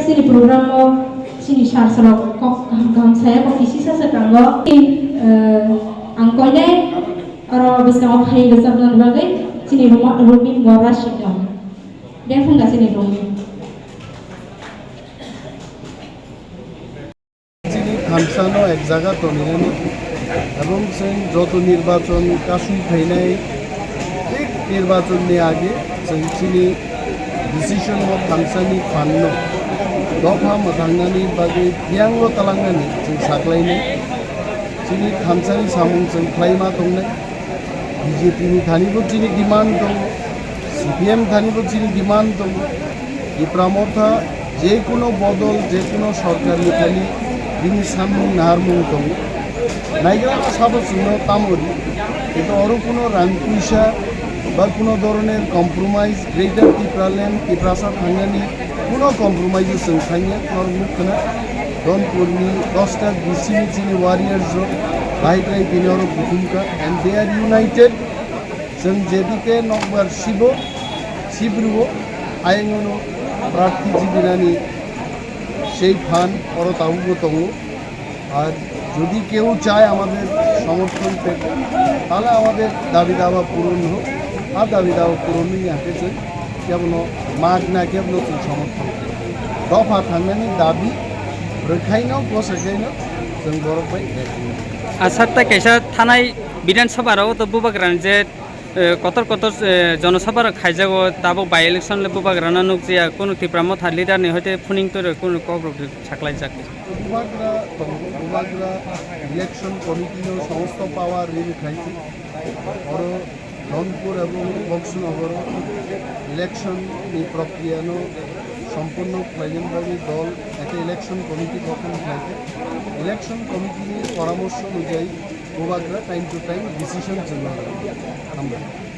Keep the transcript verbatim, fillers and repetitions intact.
Chini program o chini sir rok kok kaham kaham saya, kok kisi sa sa tango. Eh, ang koinai oro bwskango khai rwchapna bagwi chini Ruma-, Rumi Morasing no. Beng phunga chini Rumi. Chini thansa no ek jaga tonirani, ebong chwng joto nirbachon kasui phainai, thik nirbachon ni age chwng chini decision no thansa ni phan no dopha mwthangnani bagwi biyang no talangnani chwng saklainai. Chini thansa ni samung chwng khlaima tongnai. B J P ni thani bo chini demand tongo, C P M thani bo chini demand tongo. Tipra Motha je kuno bodol, je kuno sorkar ni thani bini samung naharmung tongo. Naigra sabo chwngno tamo ri. Kintu oro kuno rang puisa ba kuno doroner compromise, Greater Tipraland, Tiprasa thangnani kuno compromise chwng thangya, norok nukkhwna. Donpurni dosta D C ni chini warriors rok bahai khlai tini oro buthumkha and they are united. Chwng jedike nokbar sibo, sibruo, ayangno prarthi jibinani sei phan oro tabukbo tongo. Ar jodi keu chai amader somorthon pete, tahole amader dabi dawa puron hok, ar dabi dawa puron ni yake chwng kebono magna kebono chwng somorthon khlai. Dopha thangnani dabi rwkhaino, bwswkhaino chwng borok bai rwkhaino. Aswk tai kaisa thanai Bidhan Sabha rok to bubagrani je, eh, kotor kotor, eh, jonosabha rok khaijago, tabuk by election le bubagrano nukjaya, kunu Tipra Motha leader ni hoite phuning twi rw kunu kok rok saklaijak. Bubagra tongo, bubagra election committee no somosto power rwi rwkhaisi. Oro Dhonpur ebong Boxnogoro election ni prokriya no sompurno khlaina bagwi dol ekta election committee gothon khlaikha. Election committee ni poramorso onujai bubagra time to time decision chwng lago. Hambai.